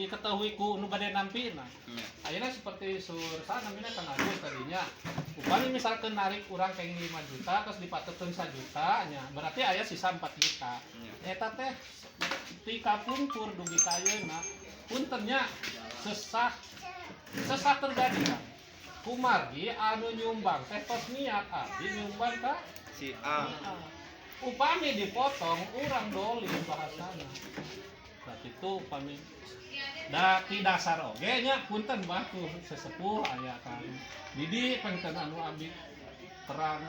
diketahui ku nu bade nampina. Ayeuna seperti sur sana namanya Kang Agus tadinya. Upami misalkan narik urang kenging 5 juta terus dipatutkeun 1 juta nya, berarti aya sisa 4 juta. Eta teh ti kapungkur dugi ka ayeuna, punten nya, sesah sesah terjadi kan. Kumargi anu nyumbang teh tos niat abdi nyumbang ka si A. Upami dipotong, urang dolim bahasana. Berarti itu upami da ti dasar oge nya, punten bah, tuh sesepuh aya kan Didi penten anu abdi terang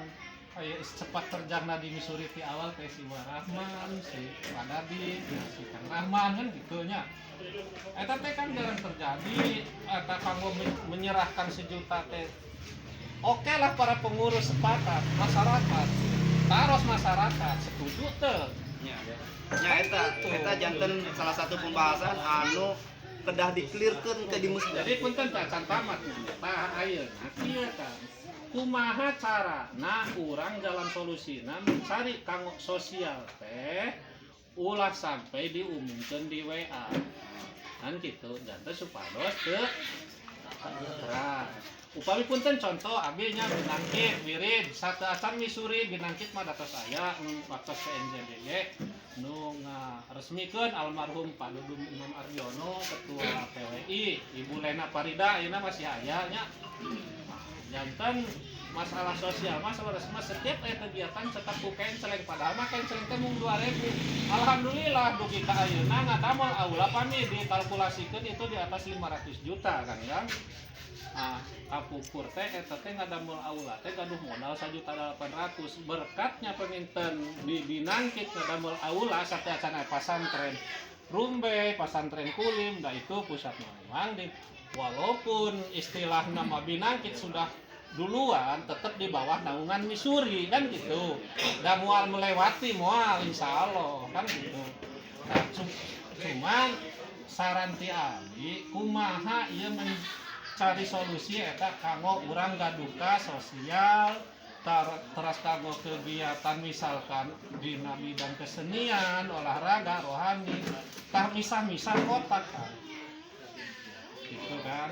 aya cepat terjangna di Missouri ti awal teh si Rahman, si Padadi, si Kang Rahman kan gitu nya. Eta teh kan jarang terjadi eta kanggo menyerahkan 1 juta teh. Oke lah, para pengurus sepakat, masyarakat taros, masyarakat setuju teh. Nya. Nya eta, eta janten salah satu pembahasan anu kedah diklirkeun ke di musda. Jadi punten teh can tamat. Tah, ayeuna kieu kan, kumaha cara nah urang jalan solusina mencari kanggo sosial teh ulah sampai diumumkan di WA kan gitu, janten supados teu terang. Upami punten contoh abi nya binangkit wirid satu acan Missouri binangkit mah datos aya waktu PNJBG nu ngaresmikeun almarhum Pak Dudung Imam Ardiono, ketua PWI, Ibu Lena Parida ayeuna masih aya nya. Nah, janten masalah sosial masalah resmi setiap aya kegiatan tetap ku canceling, padahal mah canceling teh mung 2000. Alhamdulillah dugi ka ayeuna ngadamel aula pami dikalkulasikeun itu di atas 500 juta kan ya. Nah, kapungkur teh eta teh ngadamel aula teh gaduh modal 1.800. Berkatnya penginten di binangkit ngadamel aula sateuacan aya pasantren Rumbe, pasantren Kulim, nah itu pusat memang di walaupun istilah nama binangkit sudah duluan tetap di bawah naungan Missouri kan gitu. Dan mual melewati, mual, insya Allah kan gitu. Nah, cuman saran ti abdi kumaha ieu mencari solusi eta kanggo urang gaduka sosial teras kanggo kegiatan misalkan dina bidang kesenian, olahraga, rohani, tah misah-misah kotak kan gitu kan.